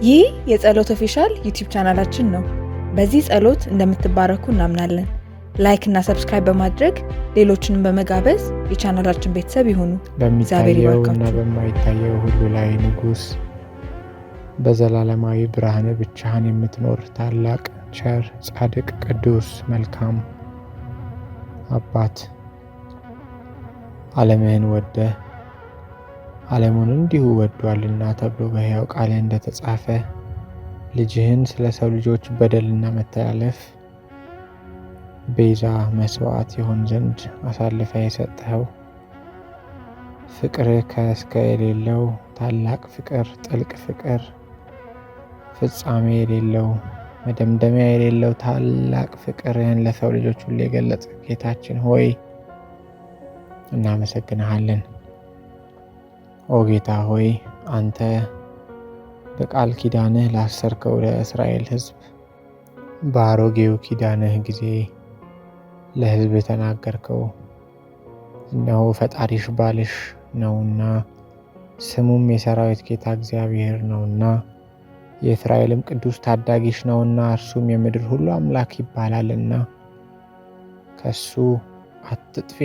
ይህ የጸሎት official YouTube ቻናላችን ነው። በዚህ ጸሎት እንደምትባረኩ እናምናለን። Like እና subscribe በማድረግ ሌሎችንም በመጋበዝ የቻናላችን ቤተሰብ ይሁኑ። እግዚአብሔር በሚታየው እና ይባርካችሁ። በማይታየው ሁሉ ላይ ንጉሥ፣ በዘላለማዊ ብርሃን ብቻህን የምትኖር ታላቅ፣ ቸር፣ ጻድቅ፣ ቅዱስ፣ መልካም አባት፣ ዓለምህን ወደህ ዓለሙን እንዲሁ ወዷልና ተብሎ በሕያው ቃልህ እንደተጻፈ፣ ልጅህን ስለ ሰው ልጆች በደልና መተላለፍ ቤዛ መስዋዕት ይሆን ዘንድ አሳልፈህ የሰጠኸው፣ ፍቅርህ ከእስከ የሌለው ታላቅ ፍቅር፣ ጥልቅ ፍቅር፣ ፍጻሜ የሌለው፣ መደምደሚያ የሌለው ታላቅ ፍቅርህን ለሰው ልጆች ሁሉ የገለጽ ጌታችን ሆይ እናመሰግንሃለን። ኦ ጌታ ሆይ፣ አንተ በቃል ኪዳንህ ላሰርከው ለእስራኤል ሕዝብ በአሮጌው ኪዳንህ ጊዜ ለሕዝብ የተናገርከው፣ እነሆ ፈጣሪሽ ባልሽ ነውና፣ ስሙም የሰራዊት ጌታ እግዚአብሔር ነውና፣ የእስራኤልም ቅዱስ ታዳጊሽ ነውና፣ እርሱም የምድር ሁሉ አምላክ ይባላልና ከሱ አትጥፊ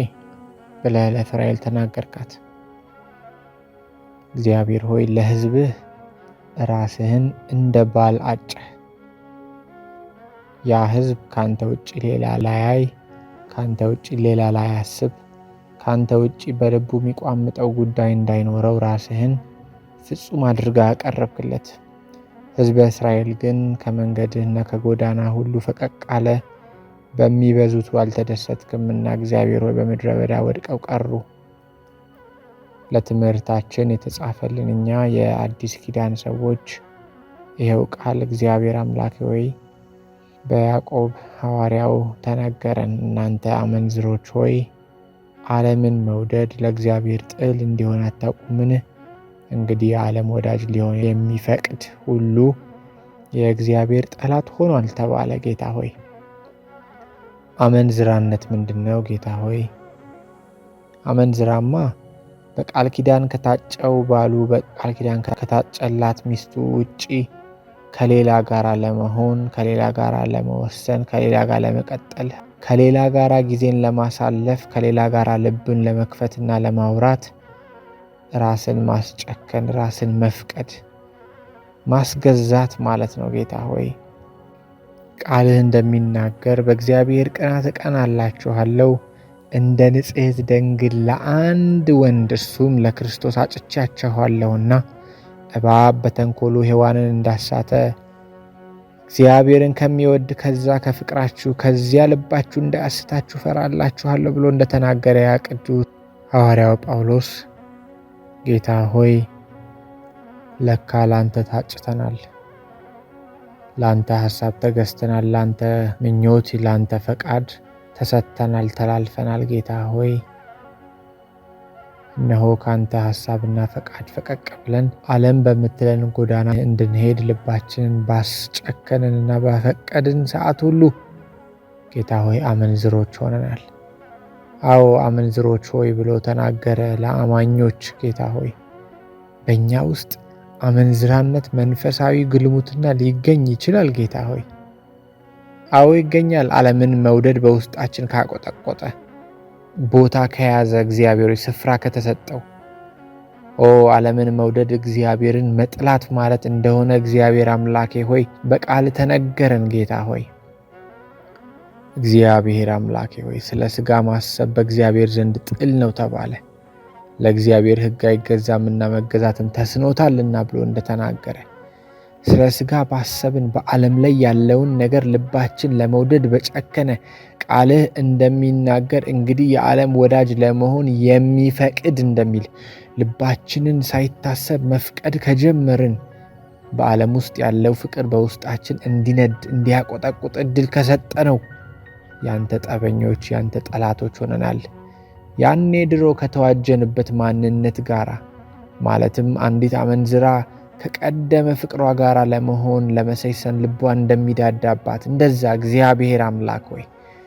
ብለህ ለእስራኤል ተናገርካት። እግዚአብሔር ሆይ፣ ለሕዝብህ ራስህን እንደ ባል አጨህ። ያ ሕዝብ ካንተ ውጭ ሌላ ላያይ፣ ካንተ ውጭ ሌላ ላያስብ፣ ካንተ ውጭ በልቡ የሚቋምጠው ጉዳይ እንዳይኖረው ራስህን ፍጹም አድርጋ አቀረብክለት። ሕዝበ እስራኤል ግን ከመንገድህና ከጎዳና ሁሉ ፈቀቅ አለ። በሚበዙቱ አልተደሰትክምና እግዚአብሔር ሆይ፣ በምድረ በዳ ወድቀው ቀሩ። ለትምህርታችን የተጻፈልን እኛ የአዲስ ኪዳን ሰዎች ይኸው ቃል እግዚአብሔር አምላክ ሆይ በያዕቆብ ሐዋርያው ተነገረን። እናንተ አመንዝሮች ሆይ፣ ዓለምን መውደድ ለእግዚአብሔር ጥል እንዲሆን አታውቁምን? እንግዲህ የዓለም ወዳጅ ሊሆን የሚፈቅድ ሁሉ የእግዚአብሔር ጠላት ሆኗል ተባለ። ጌታ ሆይ፣ አመንዝራነት ምንድን ነው? ጌታ ሆይ፣ አመንዝራማ በቃል ኪዳን ከታጨው ባሉ፣ በቃል ኪዳን ከታጨላት ሚስቱ ውጪ ከሌላ ጋር ለመሆን፣ ከሌላ ጋር ለመወሰን፣ ከሌላ ጋር ለመቀጠል፣ ከሌላ ጋር ጊዜን ለማሳለፍ፣ ከሌላ ጋር ልብን ለመክፈትና ለማውራት ራስን ማስጨከን፣ ራስን መፍቀድ፣ ማስገዛት ማለት ነው። ጌታ ሆይ፣ ቃልህ እንደሚናገር በእግዚአብሔር ቅናት እቀናላችኋለሁ፣ እንደ ንጽሕት ደንግል ለአንድ ወንድ እርሱም ለክርስቶስ አጭቻችኋለሁና፣ እባብ በተንኮሉ ሔዋንን እንዳሳተ እግዚአብሔርን ከሚወድ ከዛ ከፍቅራችሁ ከዚያ ልባችሁ እንዳያስታችሁ ፈራላችኋለሁ ብሎ እንደተናገረ ያ ቅዱስ ሐዋርያው ጳውሎስ፣ ጌታ ሆይ፣ ለካ ላንተ ታጭተናል፣ ላንተ ሀሳብ ተገዝተናል፣ ላንተ ምኞት፣ ላንተ ፈቃድ ተሰጥተናል፣ ተላልፈናል። ጌታ ሆይ፣ እነሆ ካንተ ሀሳብና ፈቃድ ፈቀቅ ብለን ዓለም በምትለን ጎዳና እንድንሄድ ልባችንን ባስጨከንንና ባፈቀድን ሰዓት ሁሉ ጌታ ሆይ አመንዝሮች ሆነናል። አዎ፣ አመንዝሮች ሆይ ብሎ ተናገረ ለአማኞች። ጌታ ሆይ፣ በእኛ ውስጥ አመንዝራነት፣ መንፈሳዊ ግልሙትና ሊገኝ ይችላል። ጌታ ሆይ፣ አዎ ይገኛል። ዓለምን መውደድ በውስጣችን ካቆጠቆጠ፣ ቦታ ከያዘ፣ እግዚአብሔር ስፍራ ከተሰጠው፣ ኦ ዓለምን መውደድ እግዚአብሔርን መጥላት ማለት እንደሆነ እግዚአብሔር አምላኬ ሆይ በቃል ተነገረን። ጌታ ሆይ፣ እግዚአብሔር አምላኬ ሆይ፣ ስለ ሥጋ ማሰብ በእግዚአብሔር ዘንድ ጥል ነው ተባለ። ለእግዚአብሔር ሕግ አይገዛምና መገዛትም ተስኖታልና ብሎ እንደተናገረ፣ ስለ ሥጋ ባሰብን፣ በዓለም ላይ ያለውን ነገር ልባችን ለመውደድ በጨከነ፣ ቃልህ እንደሚናገር እንግዲህ የዓለም ወዳጅ ለመሆን የሚፈቅድ እንደሚል ልባችንን ሳይታሰብ መፍቀድ ከጀመርን፣ በዓለም ውስጥ ያለው ፍቅር በውስጣችን እንዲነድ፣ እንዲያቆጠቁጥ እድል ከሰጠነው ያንተ ጠበኞች፣ ያንተ ጠላቶች ሆነናል። ያኔ ድሮ ከተዋጀንበት ማንነት ጋራ፣ ማለትም አንዲት አመንዝራ ከቀደመ ፍቅሯ ጋር ለመሆን፣ ለመሰይሰን ልቧ እንደሚዳዳባት፣ እንደዛ እግዚአብሔር አምላክ ሆይ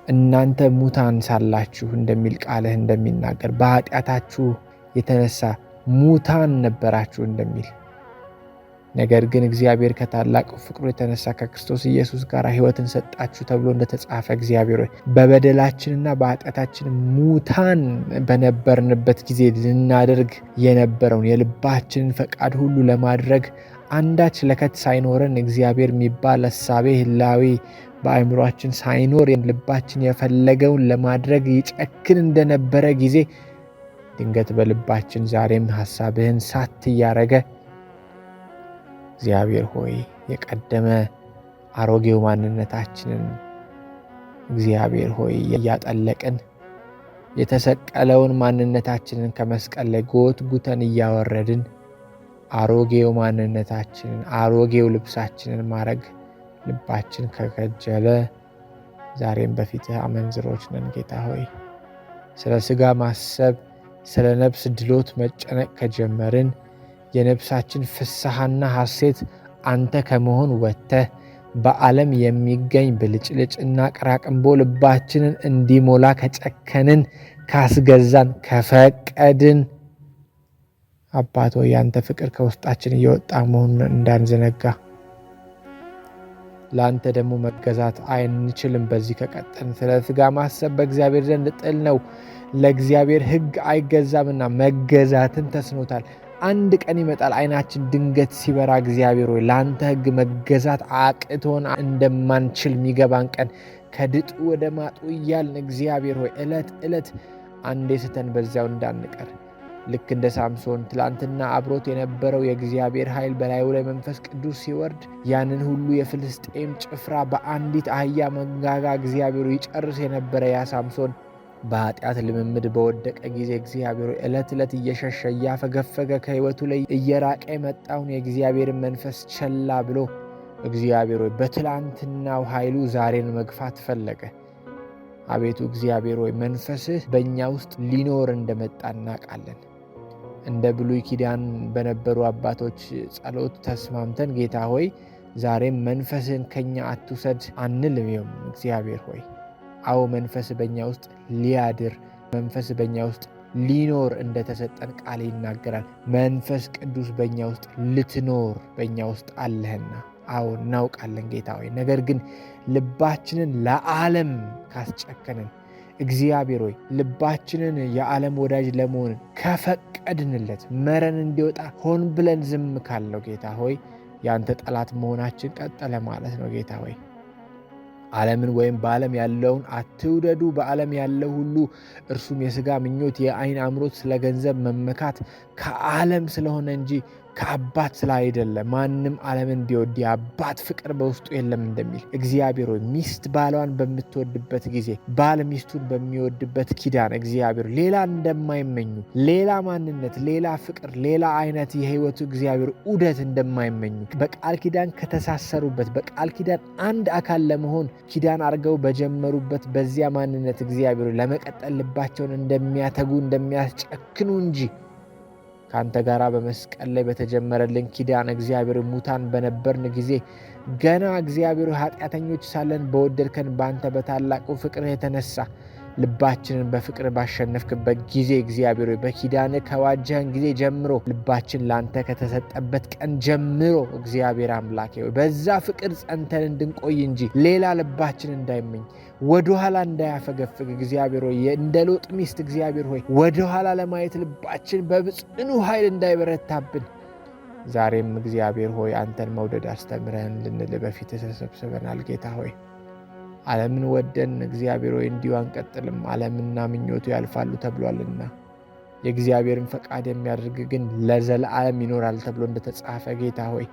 እናንተ ሙታን ሳላችሁ እንደሚል ቃልህ እንደሚናገር፣ በኃጢአታችሁ የተነሳ ሙታን ነበራችሁ እንደሚል ነገር ግን እግዚአብሔር ከታላቁ ፍቅሩ የተነሳ ከክርስቶስ ኢየሱስ ጋር ሕይወትን ሰጣችሁ ተብሎ እንደተጻፈ እግዚአብሔር ሆይ በበደላችንና በኃጢአታችን ሙታን በነበርንበት ጊዜ ልናደርግ የነበረውን የልባችንን ፈቃድ ሁሉ ለማድረግ አንዳች ለከት ሳይኖረን እግዚአብሔር የሚባል እሳቤ ህላዌ በአእምሯችን ሳይኖር ልባችን የፈለገውን ለማድረግ ይጨክን እንደነበረ ጊዜ ድንገት በልባችን ዛሬም ሐሳብህን ሳት እያረገ እግዚአብሔር ሆይ የቀደመ አሮጌው ማንነታችንን እግዚአብሔር ሆይ እያጠለቅን የተሰቀለውን ማንነታችንን ከመስቀል ላይ ጎትጉተን እያወረድን አሮጌው ማንነታችንን አሮጌው ልብሳችንን ማድረግ ልባችን ከከጀለ ዛሬም በፊትህ አመንዝሮች ነን ጌታ ሆይ። ስለ ሥጋ ማሰብ ስለ ነፍስ ድሎት መጨነቅ ከጀመርን የነፍሳችን ፍስሐና ሐሴት አንተ ከመሆን ወጥተህ በዓለም የሚገኝ ብልጭልጭና ቅራቅንቦ ልባችንን እንዲሞላ ከጨከንን፣ ካስገዛን፣ ከፈቀድን አባት ሆይ ያንተ ፍቅር ከውስጣችን እየወጣ መሆኑን እንዳንዘነጋ ለአንተ ደግሞ መገዛት አንችልም። በዚህ ከቀጠልን ስለ ሥጋ ማሰብ በእግዚአብሔር ዘንድ ጥል ነው፣ ለእግዚአብሔር ሕግ አይገዛምና መገዛትን ተስኖታል። አንድ ቀን ይመጣል ዓይናችን ድንገት ሲበራ እግዚአብሔር ሆይ ለአንተ ሕግ መገዛት አቅቶን እንደማንችል የሚገባን ቀን ከድጡ ወደ ማጡ እያልን እግዚአብሔር ሆይ ዕለት ዕለት አንዴ ስተን በዚያው እንዳንቀር ልክ እንደ ሳምሶን ትላንትና አብሮት የነበረው የእግዚአብሔር ኃይል በላዩ ላይ መንፈስ ቅዱስ ሲወርድ ያንን ሁሉ የፍልስጤም ጭፍራ በአንዲት አህያ መንጋጋ እግዚአብሔሩ ይጨርስ የነበረ ያ ሳምሶን በኃጢአት ልምምድ በወደቀ ጊዜ እግዚአብሔር ዕለት ዕለት እየሸሸ እያፈገፈገ ከሕይወቱ ላይ እየራቀ የመጣውን የእግዚአብሔርን መንፈስ ቸላ ብሎ እግዚአብሔር ሆይ በትላንትናው ኃይሉ ዛሬን መግፋት ፈለገ። አቤቱ እግዚአብሔር ሆይ መንፈስህ በእኛ ውስጥ ሊኖር እንደመጣ እናውቃለን። እንደ ብሉይ ኪዳን በነበሩ አባቶች ጸሎት ተስማምተን ጌታ ሆይ ዛሬም መንፈስህን ከኛ አትውሰድ አንልም። እግዚአብሔር ሆይ አዎ መንፈስ በእኛ ውስጥ ሊያድር መንፈስ በእኛ ውስጥ ሊኖር እንደተሰጠን ቃል ይናገራል። መንፈስ ቅዱስ በእኛ ውስጥ ልትኖር በእኛ ውስጥ አለህና አዎ እናውቃለን ጌታ ሆይ። ነገር ግን ልባችንን ለዓለም ካስጨከንን እግዚአብሔር ሆይ ልባችንን የዓለም ወዳጅ ለመሆን ከፈቀድንለት መረን እንዲወጣ ሆን ብለን ዝም ካለው ጌታ ሆይ የአንተ ጠላት መሆናችን ቀጠለ ማለት ነው። ጌታ ሆይ ዓለምን ወይም በዓለም ያለውን አትውደዱ። በዓለም ያለው ሁሉ እርሱም የሥጋ ምኞት፣ የዓይን አምሮት፣ ስለ ገንዘብ መመካት ከዓለም ስለሆነ እንጂ ከአባት ስላይደለ ማንም ዓለምን ቢወድ የአባት ፍቅር በውስጡ የለም እንደሚል እግዚአብሔር ሆይ ሚስት ባሏን በምትወድበት ጊዜ ባል ሚስቱን በሚወድበት ኪዳን እግዚአብሔር ሌላ እንደማይመኙ ሌላ ማንነት፣ ሌላ ፍቅር፣ ሌላ አይነት የሕይወቱ እግዚአብሔር ዑደት እንደማይመኙ በቃል ኪዳን ከተሳሰሩበት በቃል ኪዳን አንድ አካል ለመሆን ኪዳን አድርገው በጀመሩበት በዚያ ማንነት እግዚአብሔር ለመቀጠል ልባቸውን እንደሚያተጉ እንደሚያስጨክኑ እንጂ ከአንተ ጋር በመስቀል ላይ በተጀመረልን ኪዳን እግዚአብሔር ሙታን በነበርን ጊዜ ገና እግዚአብሔር ኃጢአተኞች ሳለን በወደድከን በአንተ በታላቁ ፍቅር የተነሳ ልባችንን በፍቅር ባሸነፍክበት ጊዜ እግዚአብሔር በኪዳን ከዋጀህን ጊዜ ጀምሮ ልባችን ለአንተ ከተሰጠበት ቀን ጀምሮ እግዚአብሔር አምላኬ ሆይ በዛ ፍቅር ጸንተን እንድንቆይ እንጂ ሌላ ልባችን እንዳይመኝ ወደኋላ እንዳያፈገፍግ እግዚአብሔር ሆይ እንደ ሎጥ ሚስት እግዚአብሔር ሆይ ወደኋላ ለማየት ልባችን በጽኑ ኃይል እንዳይበረታብን ዛሬም እግዚአብሔር ሆይ አንተን መውደድ አስተምረን ልንል በፊት ተሰብስበናል። ጌታ ሆይ ዓለምን ወደን እግዚአብሔር ሆይ እንዲሁ አንቀጥልም። ዓለምና ምኞቱ ያልፋሉ ተብሏልና የእግዚአብሔርን ፈቃድ የሚያደርግ ግን ለዘላለም ይኖራል ተብሎ እንደተጻፈ ጌታ ሆይ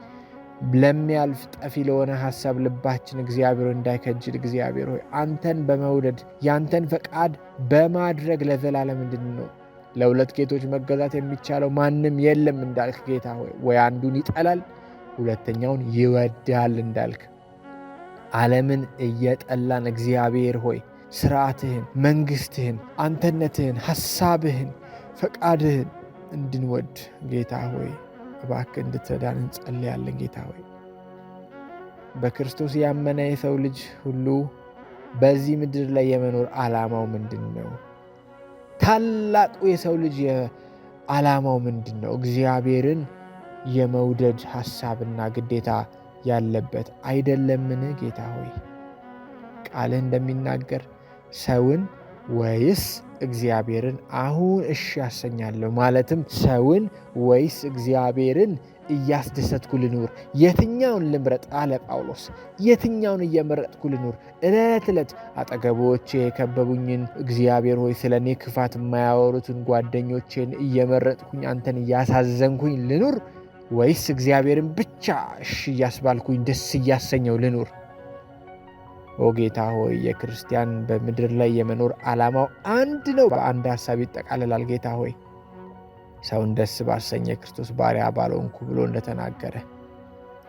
ለሚያልፍ ጠፊ ለሆነ ሀሳብ ልባችን እግዚአብሔር እንዳይከጅል እግዚአብሔር ሆይ አንተን በመውደድ ያንተን ፈቃድ በማድረግ ለዘላለም እንድንኖር ለሁለት ጌቶች መገዛት የሚቻለው ማንም የለም እንዳልክ ጌታ ሆይ ወይ አንዱን ይጠላል ሁለተኛውን ይወዳል እንዳልክ ዓለምን እየጠላን እግዚአብሔር ሆይ ስርዓትህን፣ መንግስትህን፣ አንተነትህን፣ ሐሳብህን፣ ፈቃድህን እንድንወድ ጌታ ሆይ እባክህ እንድትረዳን እንጸልያለን። ጌታ ሆይ በክርስቶስ ያመነ የሰው ልጅ ሁሉ በዚህ ምድር ላይ የመኖር ዓላማው ምንድን ነው? ታላቁ የሰው ልጅ ዓላማው ምንድን ነው? እግዚአብሔርን የመውደድ ሐሳብና ግዴታ ያለበት አይደለምን? ጌታ ሆይ ቃልህ እንደሚናገር ሰውን ወይስ እግዚአብሔርን አሁን እሺ ያሰኛለሁ፣ ማለትም ሰውን ወይስ እግዚአብሔርን እያስደሰትኩ ልኑር? የትኛውን ልምረጥ አለ ጳውሎስ። የትኛውን እየመረጥኩ ልኑር? ዕለት ዕለት አጠገቦቼ የከበቡኝን እግዚአብሔር ሆይ ስለ እኔ ክፋት የማያወሩትን ጓደኞቼን እየመረጥኩኝ አንተን እያሳዘንኩኝ ልኑር ወይስ እግዚአብሔርን ብቻ እሺ እያስባልኩኝ ደስ እያሰኘው ልኑር? ኦ ጌታ ሆይ የክርስቲያን በምድር ላይ የመኖር ዓላማው አንድ ነው፣ በአንድ ሀሳብ ይጠቃልላል። ጌታ ሆይ ሰውን ደስ ባሰኝ የክርስቶስ ባሪያ ባልሆንኩ ብሎ እንደተናገረ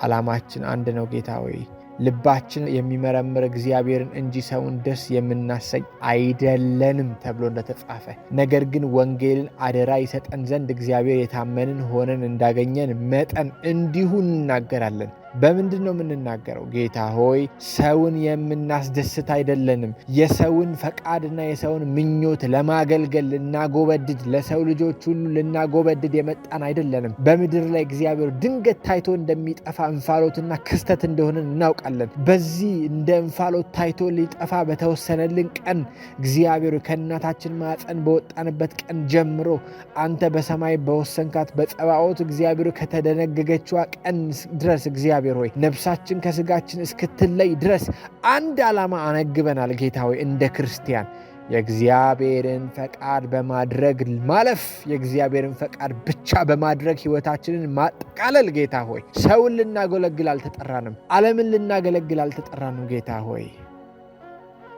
ዓላማችን አንድ ነው። ጌታ ሆይ ልባችን የሚመረምር እግዚአብሔርን እንጂ ሰውን ደስ የምናሰኝ አይደለንም ተብሎ እንደተጻፈ፣ ነገር ግን ወንጌልን አደራ ይሰጠን ዘንድ እግዚአብሔር የታመንን ሆነን እንዳገኘን መጠን እንዲሁ እንናገራለን። በምንድን ነው የምንናገረው? ጌታ ሆይ ሰውን የምናስደስት አይደለንም። የሰውን ፈቃድና የሰውን ምኞት ለማገልገል ልናጎበድድ፣ ለሰው ልጆች ሁሉ ልናጎበድድ የመጣን አይደለንም። በምድር ላይ እግዚአብሔር ድንገት ታይቶ እንደሚጠፋ እንፋሎትና ክስተት እንደሆነ እናውቃለን። በዚህ እንደ እንፋሎት ታይቶ ሊጠፋ በተወሰነልን ቀን እግዚአብሔር ከእናታችን ማዕፀን በወጣንበት ቀን ጀምሮ አንተ በሰማይ በወሰንካት በጸባኦት እግዚአብሔር ከተደነገገችዋ ቀን ድረስ እግዚአብሔር ሆይ ነፍሳችን ከስጋችን እስክትለይ ድረስ አንድ ዓላማ አነግበናል። ጌታ ሆይ እንደ ክርስቲያን የእግዚአብሔርን ፈቃድ በማድረግ ማለፍ፣ የእግዚአብሔርን ፈቃድ ብቻ በማድረግ ሕይወታችንን ማጠቃለል። ጌታ ሆይ ሰውን ልናገለግል አልተጠራንም። ዓለምን ልናገለግል አልተጠራንም። ጌታ ሆይ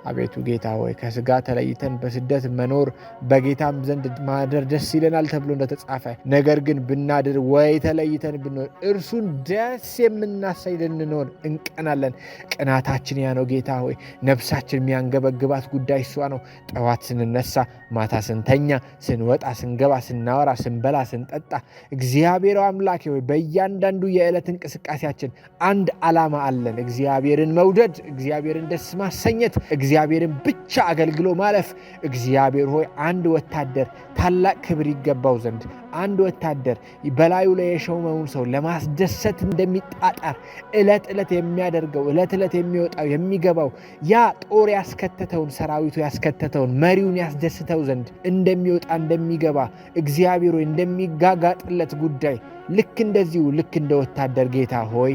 አቤቱ ጌታ ሆይ ከስጋ ተለይተን በስደት መኖር በጌታም ዘንድ ማደር ደስ ይለናል ተብሎ እንደተጻፈ፣ ነገር ግን ብናድር ወይ ተለይተን ብንኖር እርሱን ደስ የምናሰኝ ልንኖር እንቀናለን። ቅናታችን ያ ነው ጌታ ሆይ። ነፍሳችን የሚያንገበግባት ጉዳይ እሷ ነው። ጠዋት ስንነሳ፣ ማታ ስንተኛ፣ ስንወጣ፣ ስንገባ፣ ስናወራ፣ ስንበላ፣ ስንጠጣ እግዚአብሔር አምላኬ ሆይ በእያንዳንዱ የዕለት እንቅስቃሴያችን አንድ ዓላማ አለን። እግዚአብሔርን መውደድ፣ እግዚአብሔርን ደስ ማሰኘት፣ እግዚአብሔርን ብቻ አገልግሎ ማለፍ። እግዚአብሔር ሆይ አንድ ወታደር ታላቅ ክብር ይገባው ዘንድ አንድ ወታደር በላዩ ላይ የሾመውን ሰው ለማስደሰት እንደሚጣጣር ዕለት ዕለት የሚያደርገው ዕለት ዕለት የሚወጣው የሚገባው ያ ጦር ያስከተተውን ሰራዊቱ ያስከተተውን መሪውን ያስደስተው ዘንድ እንደሚወጣ እንደሚገባ እግዚአብሔር ሆይ እንደሚጋጋጥለት ጉዳይ ልክ እንደዚሁ ልክ እንደ ወታደር ጌታ ሆይ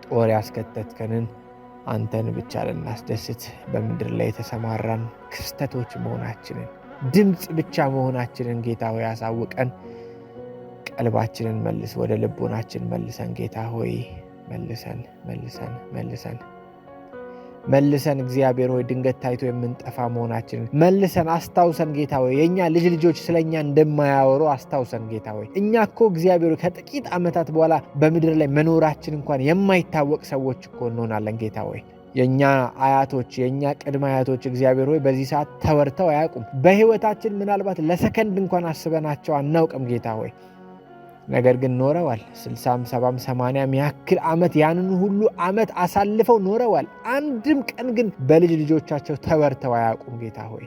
ጦር ያስከተትከንን አንተን ብቻ ልናስደስት በምድር ላይ የተሰማራን ክስተቶች መሆናችንን ድምፅ ብቻ መሆናችንን ጌታ ሆይ ያሳውቀን። ቀልባችንን መልስ፣ ወደ ልቦናችን መልሰን ጌታ ሆይ መልሰን መልሰን መልሰን መልሰን እግዚአብሔር ሆይ ድንገት ታይቶ የምንጠፋ መሆናችንን መልሰን አስታውሰን ጌታ ሆይ የእኛ ልጅ ልጆች ስለኛ እንደማያወሩ አስታውሰን ጌታ ሆይ። እኛ እኮ እግዚአብሔር ሆይ ከጥቂት ዓመታት በኋላ በምድር ላይ መኖራችን እንኳን የማይታወቅ ሰዎች እኮ እንሆናለን ጌታ ሆይ። የእኛ አያቶች የእኛ ቅድመ አያቶች እግዚአብሔር ሆይ በዚህ ሰዓት ተወርተው አያውቁም። በሕይወታችን ምናልባት ለሰከንድ እንኳን አስበናቸው አናውቅም ጌታ ሆይ። ነገር ግን ኖረዋል። 60 70 80 ያክል ዓመት ያንን ሁሉ ዓመት አሳልፈው ኖረዋል። አንድም ቀን ግን በልጅ ልጆቻቸው ተወርተው አያውቁም ጌታ ሆይ።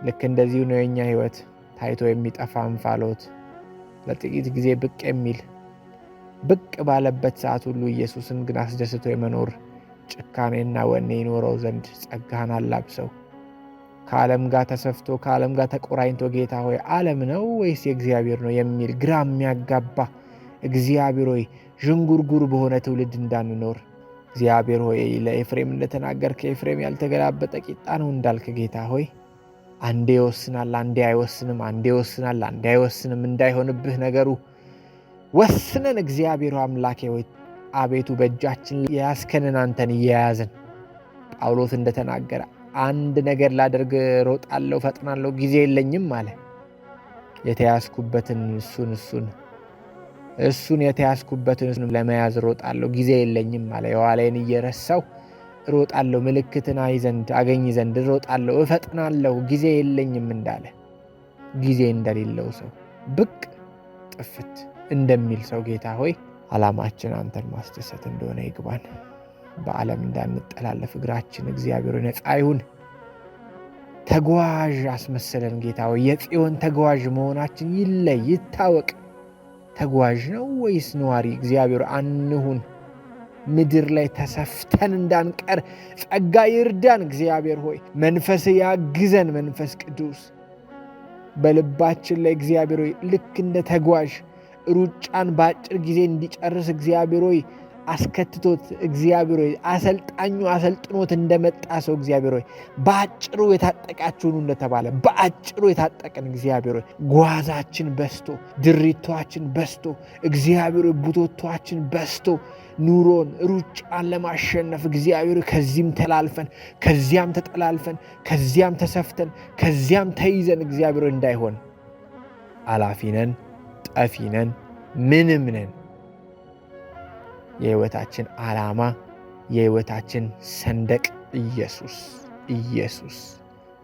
ልክ እንደዚሁ ነው የእኛ ሕይወት ታይቶ የሚጠፋ እንፋሎት፣ ለጥቂት ጊዜ ብቅ የሚል ብቅ ባለበት ሰዓት ሁሉ ኢየሱስን ግን አስደስቶ የመኖር ጭካኔና ወኔ ይኖረው ዘንድ ጸጋህን አላብሰው። ከዓለም ጋር ተሰፍቶ ከዓለም ጋር ተቆራኝቶ ጌታ ሆይ ዓለም ነው ወይስ የእግዚአብሔር ነው የሚል ግራ የሚያጋባ እግዚአብሔር ሆይ ዥንጉርጉር በሆነ ትውልድ እንዳንኖር እግዚአብሔር ሆይ ለኤፍሬም እንደተናገርክ ኤፍሬም ያልተገላበጠ ቂጣ ነው እንዳልክ ጌታ ሆይ አንዴ ይወስናል፣ አንዴ አይወስንም፣ አንዴ ይወስናል፣ አንዴ አይወስንም እንዳይሆንብህ ነገሩ ወስነን እግዚአብሔር አምላኬ ሆይ አቤቱ በእጃችን የያዝከንን አንተን እየያዝን ጳውሎስ እንደተናገረ አንድ ነገር ላደርግ ሮጣለሁ፣ ፈጥናለሁ፣ ጊዜ የለኝም አለ። የተያዝኩበትን እሱን የተያዝኩበትን ለመያዝ ሮጣለሁ፣ ጊዜ የለኝም አለ። የኋላዬን እየረሳሁ ሮጣለሁ፣ ምልክትን አይ ዘንድ አገኝ ዘንድ ሮጣለሁ፣ እፈጥናለሁ፣ ጊዜ የለኝም እንዳለ ጊዜ እንደሌለው ሰው ብቅ ጥፍት እንደሚል ሰው ጌታ ሆይ ዓላማችን አንተን ማስደሰት እንደሆነ ይግባን። በዓለም እንዳንጠላለፍ እግራችን እግዚአብሔር ነፃ ይሁን። ተጓዥ አስመሰለን ጌታ ሆይ የጽዮን ተጓዥ መሆናችን ይለይ ይታወቅ። ተጓዥ ነው ወይስ ነዋሪ? እግዚአብሔር አንሁን። ምድር ላይ ተሰፍተን እንዳንቀር ጸጋ ይርዳን። እግዚአብሔር ሆይ መንፈስ ያግዘን። መንፈስ ቅዱስ በልባችን ላይ እግዚአብሔር ሆይ ልክ እንደ ተጓዥ ሩጫን በአጭር ጊዜ እንዲጨርስ እግዚአብሔር ሆይ አስከትቶት እግዚአብሔር ሆይ አሰልጣኙ አሰልጥኖት እንደመጣ ሰው እግዚአብሔር ሆይ በአጭሩ የታጠቃችሁኑ እንደተባለ በአጭሩ የታጠቅን እግዚአብሔር ሆይ ጓዛችን በዝቶ፣ ድሪቷችን በዝቶ፣ እግዚአብሔር ሆይ ቡቶቷችን በዝቶ ኑሮን ሩጫን ለማሸነፍ እግዚአብሔር ከዚህም ተላልፈን፣ ከዚያም ተጠላልፈን፣ ከዚያም ተሰፍተን፣ ከዚያም ተይዘን እግዚአብሔር እንዳይሆን አላፊ ነን፣ ጠፊ ነን፣ ምንም ነን። የሕይወታችን ዓላማ፣ የሕይወታችን ሰንደቅ ኢየሱስ፣ ኢየሱስ።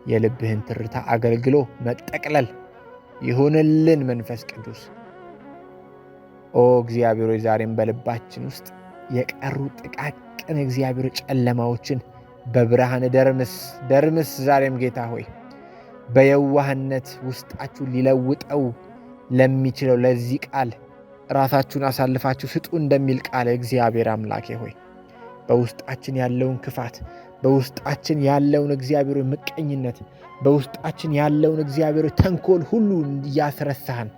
የልብህን ትርታ አገልግሎ መጠቅለል ይሁንልን መንፈስ ቅዱስ። ኦ እግዚአብሔር ሆይ ዛሬም በልባችን ውስጥ የቀሩ ጥቃቅን እግዚአብሔር ጨለማዎችን በብርሃን ደርምስ፣ ደርምስ። ዛሬም ጌታ ሆይ በየዋህነት ውስጣችሁ ሊለውጠው ለሚችለው ለዚህ ቃል ራሳችሁን አሳልፋችሁ ስጡ እንደሚል ቃል እግዚአብሔር አምላኬ ሆይ በውስጣችን ያለውን ክፋት፣ በውስጣችን ያለውን እግዚአብሔር ምቀኝነት፣ በውስጣችን ያለውን እግዚአብሔር ተንኮል ሁሉ እያስረሳህን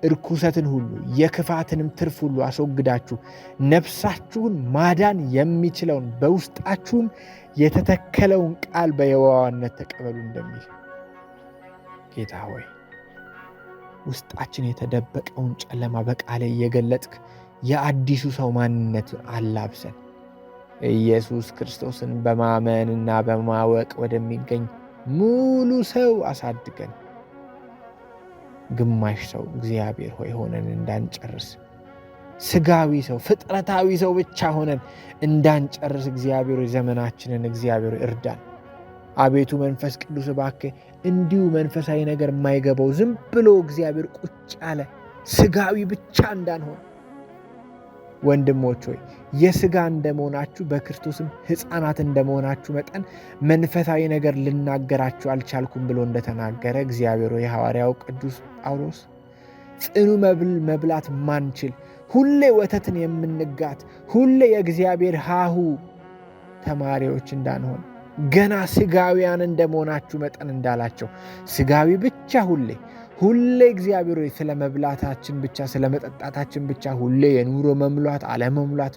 እርኩሰትን ሁሉ የክፋትንም ትርፍ ሁሉ አስወግዳችሁ ነፍሳችሁን ማዳን የሚችለውን በውስጣችሁም የተተከለውን ቃል በየዋህነት ተቀበሉ እንደሚል ጌታ ሆይ ውስጣችን የተደበቀውን ጨለማ በቃል እየገለጥክ የአዲሱ ሰው ማንነት አላብሰን። ኢየሱስ ክርስቶስን በማመንና በማወቅ ወደሚገኝ ሙሉ ሰው አሳድገን። ግማሽ ሰው እግዚአብሔር ሆይ ሆነን እንዳንጨርስ፣ ስጋዊ ሰው ፍጥረታዊ ሰው ብቻ ሆነን እንዳንጨርስ እግዚአብሔር ሆይ ዘመናችንን እግዚአብሔር እርዳን። አቤቱ መንፈስ ቅዱስ እባክህ እንዲሁ መንፈሳዊ ነገር የማይገባው ዝም ብሎ እግዚአብሔር ቁጭ ያለ ስጋዊ ብቻ እንዳንሆን። ወንድሞች ሆይ የስጋ እንደመሆናችሁ በክርስቶስም ሕፃናት እንደመሆናችሁ መጠን መንፈሳዊ ነገር ልናገራችሁ አልቻልኩም ብሎ እንደተናገረ እግዚአብሔር ሆይ የሐዋርያው ቅዱስ ጳውሎስ ጽኑ መብል መብላት ማንችል፣ ሁሌ ወተትን የምንጋት፣ ሁሌ የእግዚአብሔር ሀሁ ተማሪዎች እንዳንሆን፣ ገና ስጋውያን እንደመሆናችሁ መጠን እንዳላቸው ስጋዊ ብቻ ሁሌ ሁሌ እግዚአብሔር ሆይ ስለ መብላታችን ብቻ፣ ስለ መጠጣታችን ብቻ፣ ሁሌ የኑሮ መምሏት አለመሙላት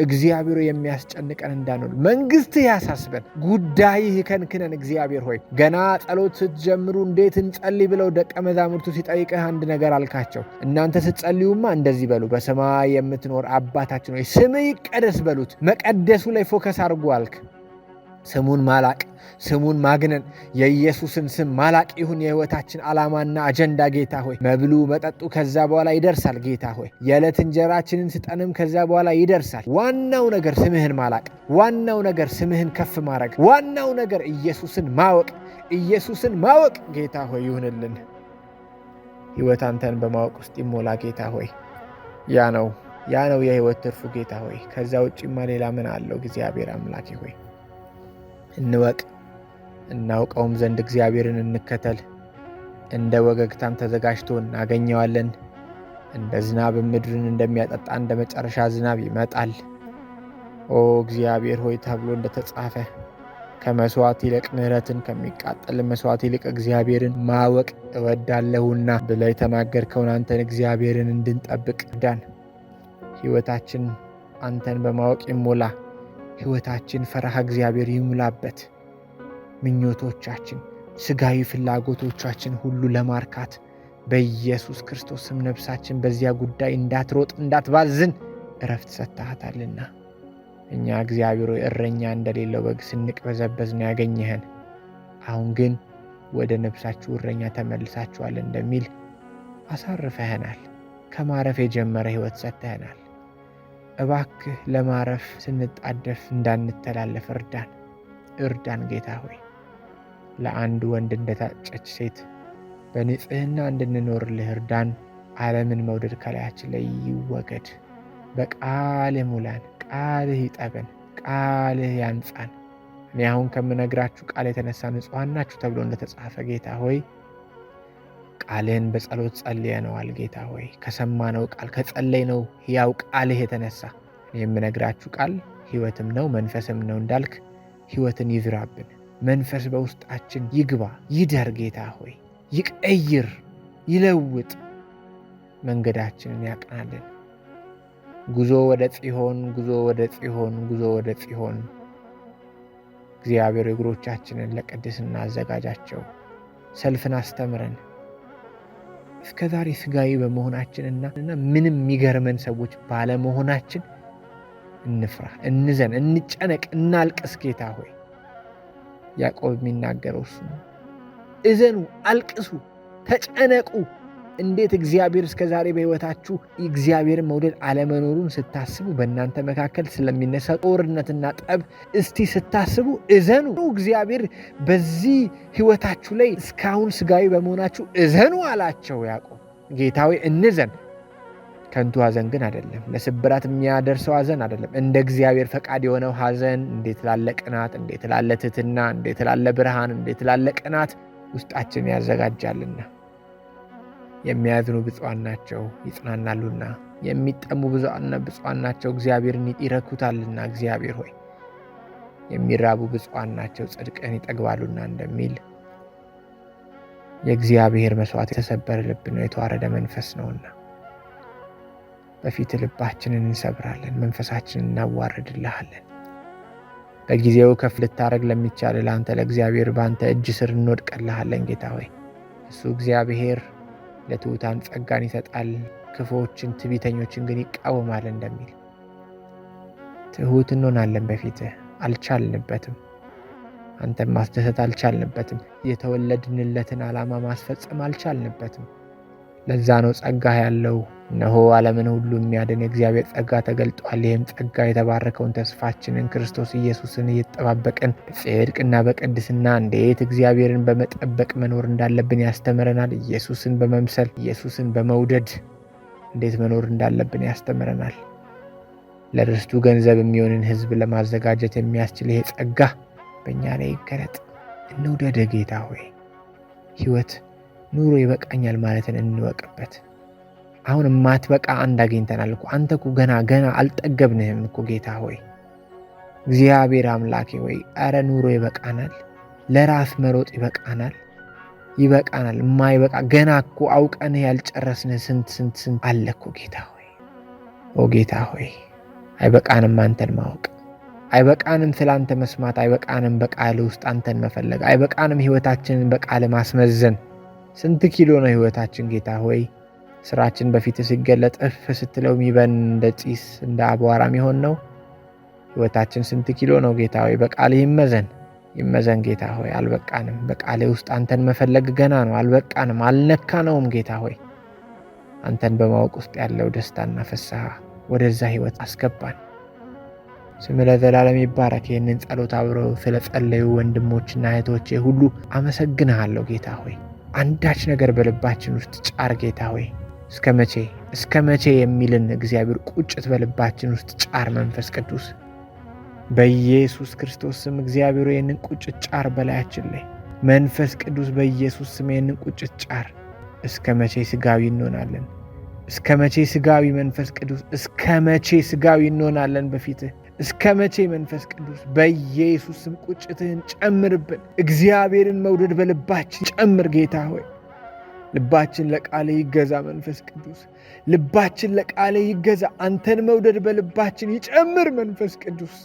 እግዚአብሔር ሆይ የሚያስጨንቀን እንዳንሆን መንግስትህ ያሳስበን፣ ጉዳይህ ይከንክነን። እግዚአብሔር ሆይ ገና ጸሎት ስትጀምሩ እንዴት እንጸልይ ብለው ደቀ መዛሙርቱ ሲጠይቅህ አንድ ነገር አልካቸው። እናንተ ስትጸልዩማ እንደዚህ በሉ፣ በሰማይ የምትኖር አባታችን ሆይ ስምህ ይቀደስ በሉት። መቀደሱ ላይ focus አድርጉ አልክ። ስሙን ማላቅ፣ ስሙን ማግነን፣ የኢየሱስን ስም ማላቅ ይሁን የሕይወታችን ዓላማና አጀንዳ። ጌታ ሆይ መብሉ መጠጡ ከዛ በኋላ ይደርሳል። ጌታ ሆይ የዕለት እንጀራችንን ስጠንም ከዛ በኋላ ይደርሳል። ዋናው ነገር ስምህን ማላቅ፣ ዋናው ነገር ስምህን ከፍ ማድረግ፣ ዋናው ነገር ኢየሱስን ማወቅ፣ ኢየሱስን ማወቅ ጌታ ሆይ ይሁንልን። ሕይወት አንተን በማወቅ ውስጥ ይሞላ ጌታ ሆይ። ያ ነው፣ ያ ነው የሕይወት ትርፉ ጌታ ሆይ። ከዛ ውጭማ ሌላ ምን አለው? እግዚአብሔር አምላኬ ሆይ እንወቅ፣ እናውቀውም ዘንድ እግዚአብሔርን እንከተል። እንደ ወገግታም ተዘጋጅቶ እናገኘዋለን። እንደ ዝናብ ምድርን እንደሚያጠጣ እንደ መጨረሻ ዝናብ ይመጣል። ኦ እግዚአብሔር ሆይ ተብሎ እንደተጻፈ ከመስዋዕት ይልቅ ምሕረትን፣ ከሚቃጠል መስዋዕት ይልቅ እግዚአብሔርን ማወቅ እወዳለሁና ብለህ የተናገርከውን አንተን እግዚአብሔርን እንድንጠብቅ እርዳን። ሕይወታችን አንተን በማወቅ ይሞላ። ሕይወታችን ፈሪሃ እግዚአብሔር ይሙላበት። ምኞቶቻችን፣ ስጋዊ ፍላጎቶቻችን ሁሉ ለማርካት በኢየሱስ ክርስቶስ ስም ነፍሳችን በዚያ ጉዳይ እንዳትሮጥ እንዳትባዝን እረፍት ሰጥተሃታልና። እኛ እግዚአብሔር ሆይ እረኛ እንደሌለው በግ ስንቅበዘበዝ ነው ያገኘኸን። አሁን ግን ወደ ነፍሳችሁ እረኛ ተመልሳችኋል እንደሚል አሳርፈኸናል። ከማረፍ የጀመረ ሕይወት ሰጥተኸናል። እባክህ ለማረፍ ስንጣደፍ እንዳንተላለፍ እርዳን፣ እርዳን ጌታ ሆይ። ለአንድ ወንድ እንደታጨች ሴት በንጽህና እንድንኖርልህ እርዳን። ዓለምን መውደድ ከላያችን ላይ ይወገድ። በቃልህ ሙላን፣ ቃልህ ይጠበን፣ ቃልህ ያንጻን። እኔ አሁን ከምነግራችሁ ቃል የተነሳ ንጹሐን ናችሁ ተብሎ እንደተጻፈ ጌታ ሆይ ቃልህን በጸሎት ጸልየነዋል። ጌታ ሆይ ከሰማነው ቃል ከጸለይነው ሕያው ቃልህ የተነሳ እኔ የምነግራችሁ ቃል ሕይወትም ነው መንፈስም ነው እንዳልክ ሕይወትን ይዝራብን። መንፈስ በውስጣችን ይግባ ይደር። ጌታ ሆይ ይቀይር፣ ይለውጥ፣ መንገዳችንን ያቅናልን። ጉዞ ወደ ጽዮን፣ ጉዞ ወደ ጽዮን፣ ጉዞ ወደ ጽዮን። እግዚአብሔር እግሮቻችንን ለቅድስና አዘጋጃቸው። ሰልፍን አስተምረን። እስከ ዛሬ ስጋዊ በመሆናችንና ምንም የሚገርመን ሰዎች ባለመሆናችን እንፍራ፣ እንዘን፣ እንጨነቅ፣ እናልቅስ። ጌታ ሆይ ያዕቆብ የሚናገረው እሱ ነው። እዘኑ፣ አልቅሱ፣ ተጨነቁ። እንዴት እግዚአብሔር እስከ ዛሬ በሕይወታችሁ እግዚአብሔርን መውደድ አለመኖሩን ስታስቡ፣ በእናንተ መካከል ስለሚነሳ ጦርነትና ጠብ እስቲ ስታስቡ እዘኑ። እግዚአብሔር በዚህ ሕይወታችሁ ላይ እስካሁን ስጋዊ በመሆናችሁ እዘኑ አላቸው ያዕቆብ። ጌታ ሆይ እንዘን። ከንቱ ሐዘን ግን አይደለም። ለስብራት የሚያደርሰው ሐዘን አይደለም። እንደ እግዚአብሔር ፈቃድ የሆነው ሐዘን እንዴት ላለ ቅናት፣ እንዴት ላለ ትሕትና፣ እንዴት ላለ ብርሃን፣ እንዴት ላለ ቅናት ውስጣችንን ያዘጋጃልና። የሚያዝኑ ብፁዓን ናቸው ይጽናናሉና፣ የሚጠሙ ብፁዓን ናቸው እግዚአብሔርን ይረኩታልና። እግዚአብሔር ሆይ የሚራቡ ብፁዓን ናቸው ጽድቅን ይጠግባሉና እንደሚል የእግዚአብሔር መስዋዕት የተሰበረ ልብ ነው፣ የተዋረደ መንፈስ ነውና በፊት ልባችንን እንሰብራለን፣ መንፈሳችንን እናዋርድልሃለን። በጊዜው ከፍ ልታደርግ ለሚቻል ለአንተ ለእግዚአብሔር በአንተ እጅ ስር እንወድቅልሃለን። ጌታ ሆይ እሱ እግዚአብሔር ለትሑታን ጸጋን ይሰጣል፣ ክፉዎችን ትዕቢተኞችን ግን ይቃወማል እንደሚል ትሑት እንሆናለን በፊትህ። አልቻልንበትም፣ አንተን ማስደሰት አልቻልንበትም፣ የተወለድንለትን ዓላማ ማስፈጸም አልቻልንበትም። ለዛ ነው ጸጋህ ያለው። እነሆ ዓለምን ሁሉ የሚያድን የእግዚአብሔር ጸጋ ተገልጧል። ይህም ጸጋ የተባረከውን ተስፋችንን ክርስቶስ ኢየሱስን እየተጠባበቅን በጽድቅና በቅድስና እንዴት እግዚአብሔርን በመጠበቅ መኖር እንዳለብን ያስተምረናል። ኢየሱስን በመምሰል ኢየሱስን በመውደድ እንዴት መኖር እንዳለብን ያስተምረናል። ለርስቱ ገንዘብ የሚሆንን ሕዝብ ለማዘጋጀት የሚያስችል ይሄ ጸጋ በእኛ ላይ ይገለጥ። እንውደድ ጌታ ሆይ። ሕይወት ኑሮ ይበቃኛል ማለትን እንወቅበት። አሁን የማትበቃ አንድ አግኝተናል እኮ። አንተ እኮ ገና ገና አልጠገብንህም እኮ ጌታ ሆይ። እግዚአብሔር አምላኬ ሆይ ኧረ ኑሮ ይበቃናል። ለራስ መሮጥ ይበቃናል፣ ይበቃናል። የማይበቃ ገና እኮ አውቀንህ ያልጨረስንህ ስንት ስንት ስንት አለ እኮ ጌታ ሆይ። ኦ ጌታ ሆይ አይበቃንም አንተን ማወቅ፣ አይበቃንም ስለ አንተ መስማት፣ አይበቃንም በቃል ውስጥ አንተን መፈለግ፣ አይበቃንም ሕይወታችንን በቃል ማስመዘን። ስንት ኪሎ ነው ሕይወታችን ጌታ ሆይ? ስራችን በፊት ሲገለጥ እፍ ስትለው የሚበን እንደ ጢስ እንደ አቧራ የሚሆን ነው። ሕይወታችን ስንት ኪሎ ነው ጌታ ሆይ? በቃልህ ይመዘን ይመዘን ጌታ ሆይ። አልበቃንም። በቃልህ ውስጥ አንተን መፈለግ ገና ነው። አልበቃንም፣ አልነካነውም ጌታ ሆይ። አንተን በማወቅ ውስጥ ያለው ደስታና ፍስሐ ወደዛ ሕይወት አስገባን። ስም ለዘላለም ይባረክ። ይህንን ጸሎት አብረው ስለጸለዩ ወንድሞችና እህቶቼ ሁሉ አመሰግንሃለሁ ጌታ ሆይ። አንዳች ነገር በልባችን ውስጥ ጫር ጌታ ሆይ። እስከ መቼ እስከ መቼ የሚልን እግዚአብሔር ቁጭት በልባችን ውስጥ ጫር። መንፈስ ቅዱስ በኢየሱስ ክርስቶስ ስም እግዚአብሔር ይህንን ቁጭት ጫር በላያችን ላይ። መንፈስ ቅዱስ በኢየሱስ ስም ይህንን ቁጭት ጫር። እስከ መቼ ስጋዊ እንሆናለን? እስከ መቼ ስጋዊ? መንፈስ ቅዱስ እስከ መቼ ስጋዊ እንሆናለን በፊትህ? እስከ መቼ መንፈስ ቅዱስ በኢየሱስ ስም ቁጭትህን ጨምርብን። እግዚአብሔርን መውደድ በልባችን ጨምር ጌታ ሆይ። ልባችን ለቃል ይገዛ መንፈስ ቅዱስ፣ ልባችን ለቃል ይገዛ። አንተን መውደድ በልባችን ይጨምር መንፈስ ቅዱስ።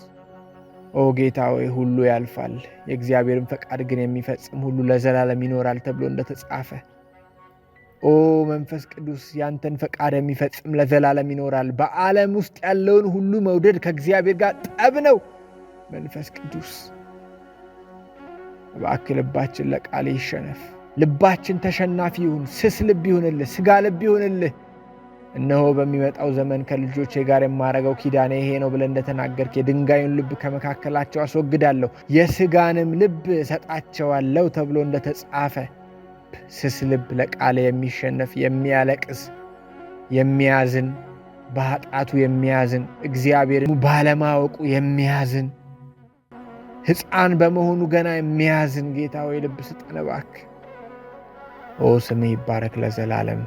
ኦ ጌታ ሆይ ሁሉ ያልፋል፣ የእግዚአብሔርን ፈቃድ ግን የሚፈጽም ሁሉ ለዘላለም ይኖራል ተብሎ እንደተጻፈ፣ ኦ መንፈስ ቅዱስ ያንተን ፈቃድ የሚፈጽም ለዘላለም ይኖራል። በዓለም ውስጥ ያለውን ሁሉ መውደድ ከእግዚአብሔር ጋር ጠብ ነው። መንፈስ ቅዱስ እባክህ ልባችን ለቃል ይሸነፍ። ልባችን ተሸናፊ ይሁን። ስስ ልብ ይሁንልህ፣ ስጋ ልብ ይሁንልህ። እነሆ በሚመጣው ዘመን ከልጆቼ ጋር የማረገው ኪዳኔ ይሄ ነው ብለህ እንደተናገርክ የድንጋዩን ልብ ከመካከላቸው አስወግዳለሁ፣ የስጋንም ልብ እሰጣቸዋለሁ ተብሎ እንደተጻፈ ስስ ልብ ለቃል የሚሸነፍ፣ የሚያለቅስ፣ የሚያዝን፣ በኃጢአቱ የሚያዝን፣ እግዚአብሔር ባለማወቁ የሚያዝን፣ ሕፃን በመሆኑ ገና የሚያዝን ጌታ ወይ ልብ ስጠን እባክህ። ኦ ስምህ ይባረክ ለዘላለም።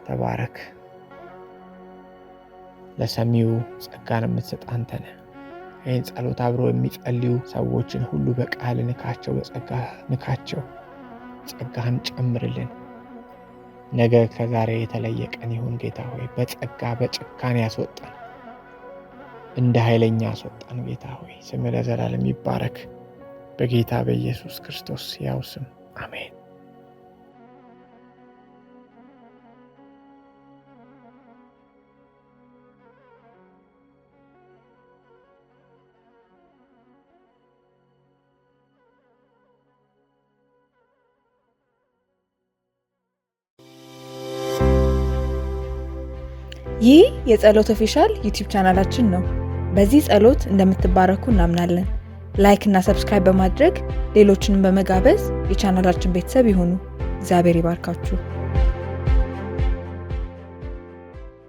ተባረክ። ለሰሚው ጸጋን የምትሰጥ አንተ ነህ። ይህን ጸሎት አብረው የሚጸልዩ ሰዎችን ሁሉ በቃል ንካቸው፣ በጸጋ ንካቸው። ጸጋህን ጨምርልን። ነገ ከዛሬ የተለየ ቀን ይሁን ጌታ ሆይ። በጸጋ በጭካኔ ያስወጣን፣ እንደ ኃይለኛ ያስወጣን ጌታ ሆይ። ስምህ ለዘላለም ይባረክ። በጌታ በኢየሱስ ክርስቶስ ያው ስም አሜን። ይህ የጸሎት official YouTube ቻናላችን ነው። በዚህ ጸሎት እንደምትባረኩ እናምናለን። Like እና subscribe በማድረግ ሌሎችንም በመጋበዝ የቻናላችን ቤተሰብ ይሁኑ። እግዚአብሔር ይባርካችሁ።